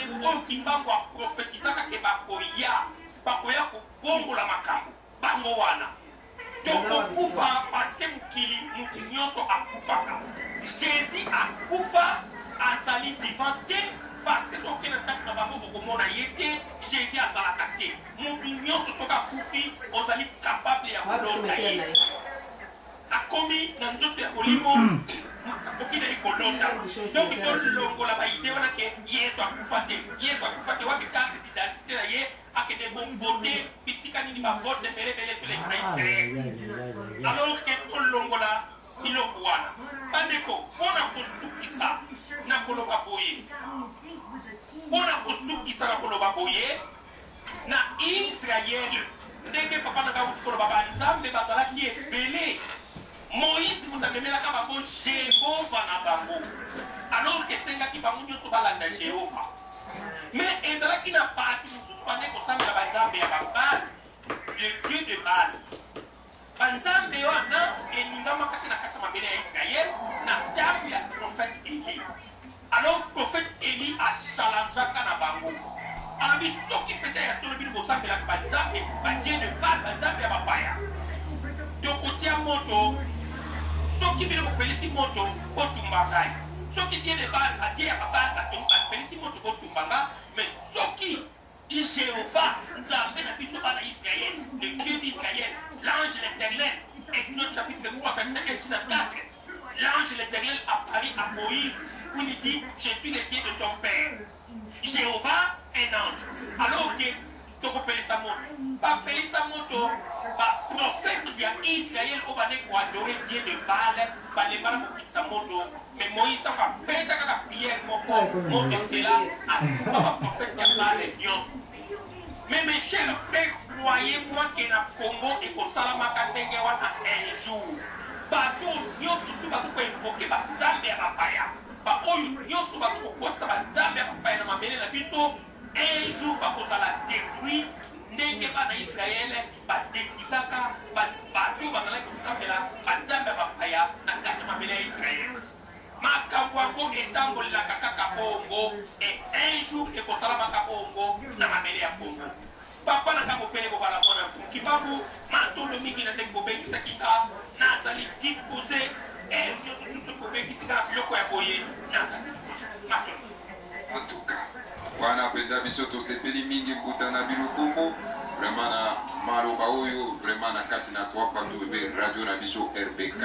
Bandeko oyo Kimbangu aprofetizaka ke bakoya, bakoya kobongola makambo, bango wana. Tokokufa parce que mokili mutu nionso akufaka. Jesus akufa azali vivant te parce que soki oke na ndaku na bango okomona ye te, Jesus azalaka te. Mutu nionso soki akufi ozali capable ya Wapi kolota cimetière ye. na ye? Akomi na nzoto ya molimo akoki na ye kolota. Donc tolongola ba idee wana ke Yesu akufa te, Yesu akufa te, wapi carte d'identite na ye? Akende ko voter bisika nini ba vote ebele ebele ezoleka na Israël. Alors que tolongola biloko wana. Bandeko, mpo na kosukisa na koloba boye, mpo na kosukisa na koloba boye, na Israël, ndenge papa na ngai auti koloba, banzambe bazalaki ebele. Moïse moto amemelaka bango Jehova na bango, alors que esengaki bango nyonso balanda Jehova. Mais ezalaki na bato mosusu bandaki kosambela banzambe ya ba Baal, le dieu de Baal. Banzambe wana elingamaka te na kati ya mabele ya Israël na ntango ya prophète Elie. Alors prophète Elie a challengeaka na bango. Alobi soki mpenza ya solo bino bosambelaka banzambe, ba dieu de Baal, banzambe ya bapaya, tokotia moto. Soki bino bopelisi moto, botumba ngai. Soki dieu de Baal, ba dieu ya ba Baal bapelisi moto, botumba nga. Mais soki Jehovah, Nzambe na biso bana Israël, le Dieu d'Israël, l'ange de l'Éternel, Exode chapitre 3 verset 1 tii na 4, l'ange de l'Éternel apparut à Moïse pour lui dire, je suis le Dieu de ton père. Jehovah, un ange. Alors que tokopelisa moto, bapelisa moto, ba prophètes ya Israël oyo bandaki ko adorer Dieu de Baal, balembana kokitisa moto. Mais Moïse tango abeta kaka prière moko, moto nzela atumba ba prophètes ya Baal nyonso. Mais mes chers frères, croyez-moi que na Congo ekosalamaka ndenge wana un jour. Bato nyonso tout bazo ko invoquer ba nzambe ya bapaya, ba oyo nyonso bazo kokotisa ba nzambe ya bapaya na mabele na biso, un jour bakozala detruit ndenge bana Israël ba detruisaka bato oyo bazalaki kosambela ba nzambe ya bapaya na kati ya mabele ya Israël. Makambo yango etambolelaka kaka bongo et un jour ekosalamaka bongo na mabele ya Congo. Papa na nga Mopele Bobala Mwana Mfumu Kimbangu, matondo mingi na ndenge bobengisaki nga, nazali dispose heure nionso tout soki bobengisi nga na biloko ya boye naza dispose. Matondo. En tout cas wana penza biso tosepeli mingi mbuta na bino kombo vraiment na maloba oyo vraiment na kati na 3 fois W radio na biso RBK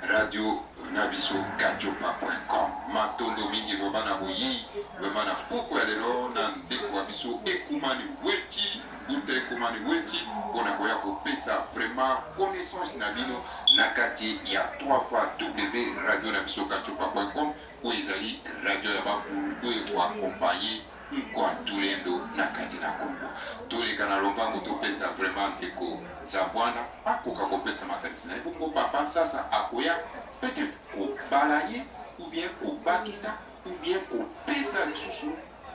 radio na biso katiopa.com matondo mingi vraiment na boyei vraiment na poko ya lelo na ndeko wa biso ekumani weti mbuta ekumani weti mpona koya kopesa vraiment connaissance na bino na kati ya 3 fois W radio na biso katiopa.com Oyo ezali radio ya ba kulu oyo eko accompagner nkwa tulendo na kati na Congo. Toleka na lombango topesa vraiment ndeko Zabwana akoka kopesa makanisi na ye bongo papa Sasa akoya peut etre kobala ye ou bien kobakisa ou bien kopesa lisusu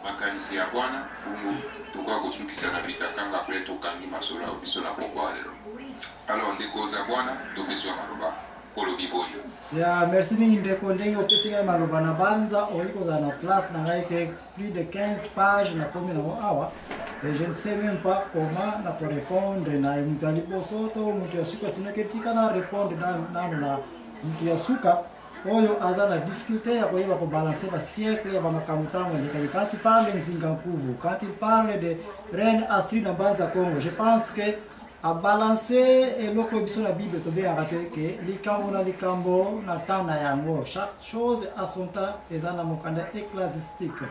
makanisi ya bwana bongo tokoya kosukisa na bitakanga après tokangi masolo ya biso na pokwa ya lelo. Alors ndeko Zabwana topesi yo maloba. Olobi boni? Ya merci mingi ndeko ndenge opesi ngai maloba na banza okoki kozala na place na ngai te plus de 15 pages nakomi nango awa et je ne sais même pas comment na korépondre na moto ya liboso to moto ya suka sinoki etika na répondre nano na moto ya suka oyo aza na difficulté ya koyeba kobalancer ba siècle ya bamakambo ntango elekaki. Quand il parle Nzinga Nkuvu, quand il parle de Reine Astrid na Mbanza Congo, je pense que a balancer eloko oyo biso na Bible tobengaka te ke likambo na likambo na temps na yango, chaque chose à son temps, eza na mokanda ecclesiastique.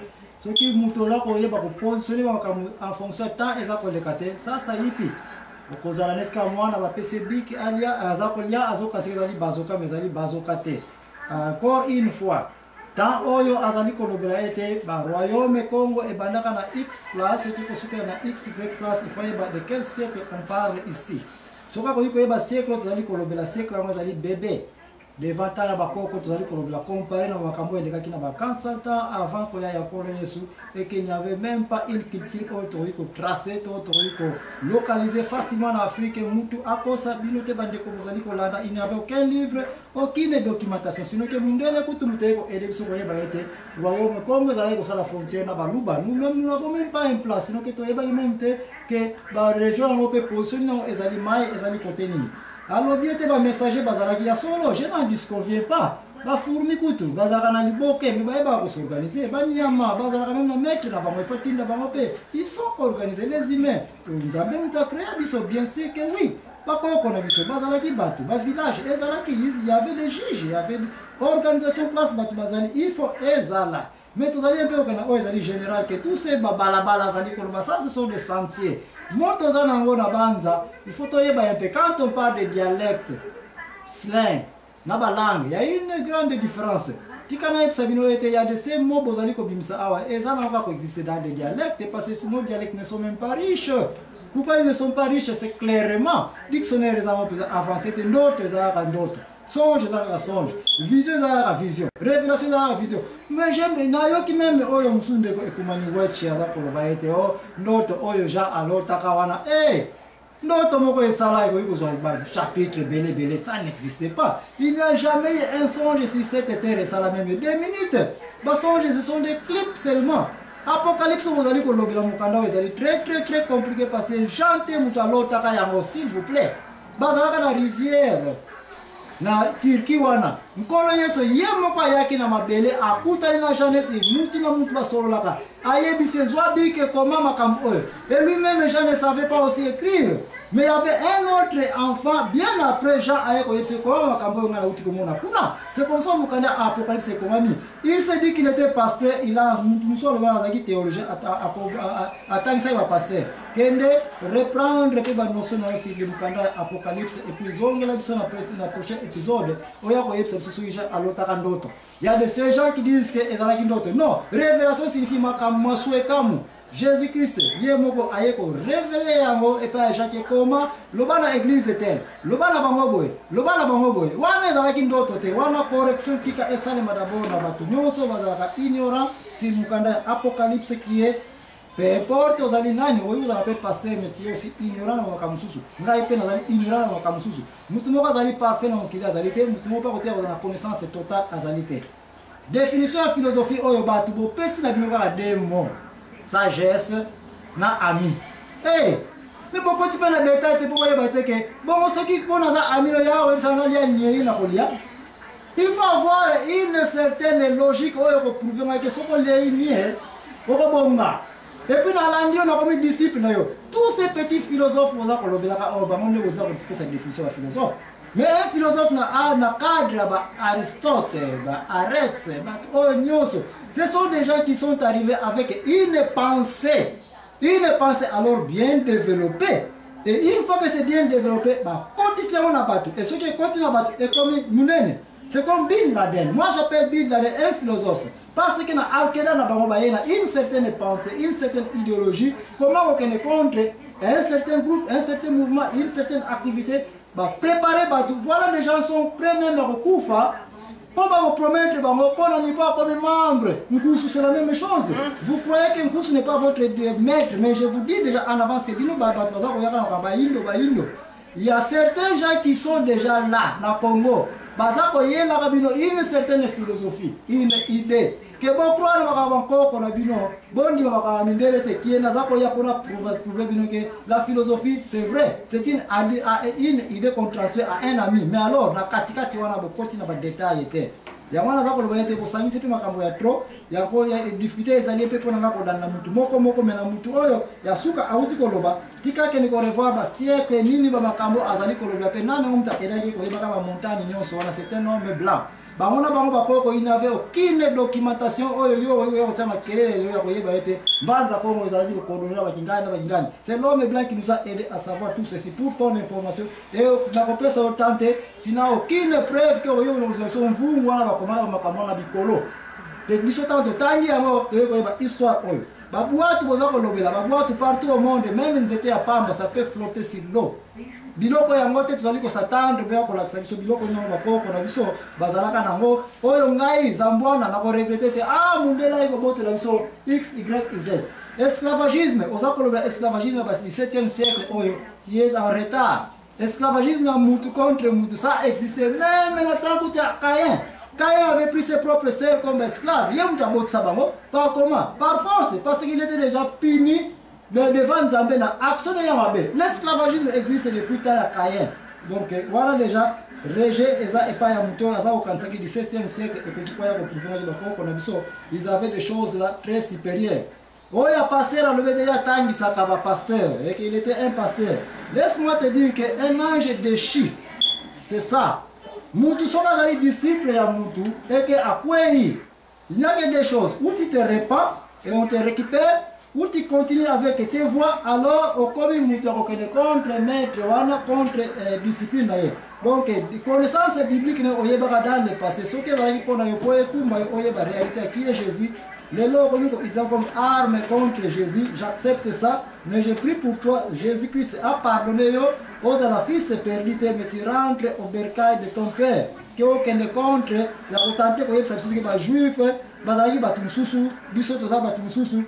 Soki moto oza koyeba kopositionne makambo en fonction ya temps eza koleka te, sasa yipi okozala neti kaka mwana bapesi biki alia, aza kolia azokanisa ezali bazoka, mais ezali bazoka te. Encore une fois, temps oyo azali kolobela ete ba royaume Congo ebandaka na X place eki kosukela na XY place, il faut yeba de quel siècle on parle ici. Soki akoki koyeba siècle oyo tozali kolobela, siècle yango ezali bebe. Devant temps ya bakoko tozali kolobela compare na makambo oyo elekaki na ba 400 ans avant koya ya Nkolo Yesu et qu'il n'y avait même pas une culture oyo tokoki ko tracer to tokoki ko localiser facilement na Afrique. Mutu akosa bino te bandeko bozali kolanda, il n'y avait aucun livre, aucune documentation, sinon ke mundele kutu mutu aye ko aider biso koyeba ete royaume Congo ezalaki kosala frontière na baluba. Nous-mêmes, nous n'avons même pas un plan, sinon ke toyebaki même te ke ba région yango mpe position yango ezali mai ezali kote nini. Alobi ete ba messagers bazalaki ya solo, je n'en disconviens pas. Ba fourmis kutu bazalaka na liboke mais bayebaka ko s'organiser. Ba nyama bazalaka meme na maître na bango, il faut tinda bango pe. Ils sont organisés, les humains. Nzambe moto a créa biso, bien sûr que oui. Bakoko na biso bazalaki bato, ba village ezalaki, il y avait des juges, il y avait organisation place bato bazali, il faut ezala. Mais tozali un peu okana oyo ezali général que tous ces babalabala azali koloba, ça ce sont des sentiers. Moto oza nango na banza, il faut toyeba un peu quand on parle de dialecte, slang na ba langue, il y a une grande différence. Tika nayebisa bino ete ya de ces mots bozali kobimisa awa eza na kaka koexiste dans des dialectes, parce que nos dialectes ne sont même pas riches. Pourquoi ils ne sont pas riches? C'est clairement dictionnaire eza mpenza avancé te, ndoto eza kaka ndoto, songe eza kaka songe, vision eza kaka vision, révélation eza kaka vision. Mais j'aime nayoki meme oyo mosusu ndeko ekumani wechi aza koloba ete o ndoto oyo Jean alotaka wana, hey! Ndoto moko esala ekoki kozwa ba chapitre ebele ebele, ça n'existe pas. Il n'y a jamais eu un songe sur cette terre esala meme 2 minutes. Basonge, ce sont des clips seulement. Apocalypse bozali kolobela, mokanda oyo ezali très très très compliqué, parce que Jean te moto alotaka yango, s'il vous plaît. Bazalaka na rivière na Turquie wana, Nkolo Yesu ye moko ayaki na mabele, akutani na Jean neti mutu na mutu basololaka, ayebisi ezwa bike koma makambo oyo. Et lui-même, Jean ne savait pas aussi écrire, mais il y avait un autre enfant bien après Jean aye koyebisa koma makambo oyo ngai nauti komona kuna. C'est comme ça mokanda Apocalypse ekomami. Il s'est dit qu'il était pasteur, il a mutu mosusu alobaka azalaki théologien, atangisaki bapasteur. Kende reprendre mpe banotion na yo sur mokanda ya Apocalypse et puis zongela biso na prochain épisode oyo akoyebisa biso soki Jean alotaka ndoto. Il y a de ces gens qui disent que ezalaki ndoto. Non, révélation signifie makambo maswekamu. Jésus Christ ye moko aye korévéler yango epai ya Jacques: koma, loba na église tel, loba na bango boye, loba na bango boye. Wana ezalaki ndoto te, wana correction tika esalema d'abord na bato nyonso bazalaka ignorant sur mokanda ya Apocalypse qui est, peu importe ozali nani, oyo ozala mpe pasteur, mais tu es aussi ignorant na makambo mosusu. Ngai mpe nazali ignorant na makambo mosusu. Motu moko azali parfait na mokili azali te, motu moko mpe akotia kozala na connaissance totale azali te. Définition ya philosophie oyo bato bopesi na bino kaka deux mots, sagesse na ami. Hey, me bokoti mpe na détail te mpo boyeba te ke bongo soki mpo naza ami no ya oyebisaka nalia niei na kolia. Il faut avoir une certaine logique oyo koprouver ngai ke soki oliei nie okobonga, et puis nalandi yo, nakomi disciple na yo. Tous ces petits philosophes boza kolobelaka oyo, bango nde boza kopesa définition ya philosophe. Mais un philosophe na cadre ya ba Aristote, ba Arete, bato oyo nyonso, ce sont des gens qui sont arrivés avec une pensée, une pensée alors bien développée. Et une fois que c'est bien développé, bakotisi yango na bato, et soki ekoti na bato, ekomi monene. C'est comme Bin Laden. Moi, j'appelle Bin Laden un philosophe, parce que na Al-Qaïda na bango, baye na une certaine pensée, une certaine idéologie, comment okende contre un certain groupe, un certain mouvement, une certaine activité. Bapréparer bato, voilà, les gens sont prêts même à kokufa mpo bakopromettre bango mpo na ni mpo akomi membre. Nkusu, c'est la même chose. Vous croyez que Nkusu n'est pas votre maître, mais je vous dis déjà en avance que bino bato baza koyaka na bayindo bayindo, il y a certains gens qui sont déjà là na Congo, baza koyelaka bino une certaine philosophie, une idée ke bocroire makambo nkoko na bino, bondima makambo ya mindele te. Kie naza koya mpona prouver bino ke la philosophie, c'est vrai, c'est une idée qu'on transfère à un ami, mais alors na katikati wana bokoti na badétail te. Yango wana aza koloba ete bosangisi mpe makambo ya trop, yango ya difficulté ezali mpe mpo na nga kolanda mutu moko moko. Me na mutu oyo ya suka awuti koloba, tika akende korevoir basiècle nini bamakambo azali kolobela mpe nani yango mutu akendaki koyebaka bamontagne nyonso wana. C'est un homme blanc. Bango na bango bakoko, il n'avait aucune documentation oyo yo oyo kotia makelele lelo ya koyeba ete Mbanza Kongo ezalaki kokolonela bakingani na bakingani. C'est l'homme blanc qui nous a aidé à savoir tout ceci. Pour ton information, et nakopesa yo tante tina aucune preuve ke oyo kozwa biso mvungu wana bakomaka makambo wana bikolo. Biso ntango totangi yango, toyei koyeba histoire oyo. Babwatu boza kolobela, babwatu partout au monde, même nzete ya pamba, ça peut flotter sur l'eau. Biloko yango te tozali kosatendre mpe ya kolakisa biso biloko nyongo bakoko na biso bazalaka nango. Oyo ngai Zambwana nakoregrete te. Ah, mundele ayi kobotela biso x y z. Esclavagisme, oza kolobela esclavagisme ya ba 17e siècle oyo, tu es en retard. Esclavagisme ya mutu contre mutu, ça existait même na ntango ya Caïn. Caïn avait pris ses propres sœurs comme esclaves. Ye mutu abotisa bango par comment? Par force, parce qu'il était déjà puni devant Nzambe na action ya mabe. L'esclavagisme existe depuis temps ya Caïn. Donc wana déjà rejet eza epai ya moto oyo aza kokanisaki 17e siècle ekoki koya koprouver bakoko na biso ils avaient des choses là très supérieures. Oyo ya pasteur alobi ete ye atangisaka bapasteur et qu'il était un pasteur. Laisse-moi te dire que un ange déchu, c'est ça. Mutu soki azali disciple ya mutu eke akwei, il n'y a que deux choses: ou tu te repens et on te récupère, ou tu continues avec tes voix, alors okomi mutu akokende contre maître wana, contre discipline na ye. Donc connaissance biblique na oyebaka dans le passé, soki ezalaki mpona yo po ekumba yo oyeba réalité ya qui est Jésus, lelo okomi eza comme arme contre Jésus. J'accepte ça, mais je prie pour toi. Jésus-Christ a pardonné yo, ozala fils perdu te, mais tu rentres au bercail de ton père ke okende contre ya kotante koyebisa biso soki bajuif bazalaki bato mosusu, biso toza bato mosusu.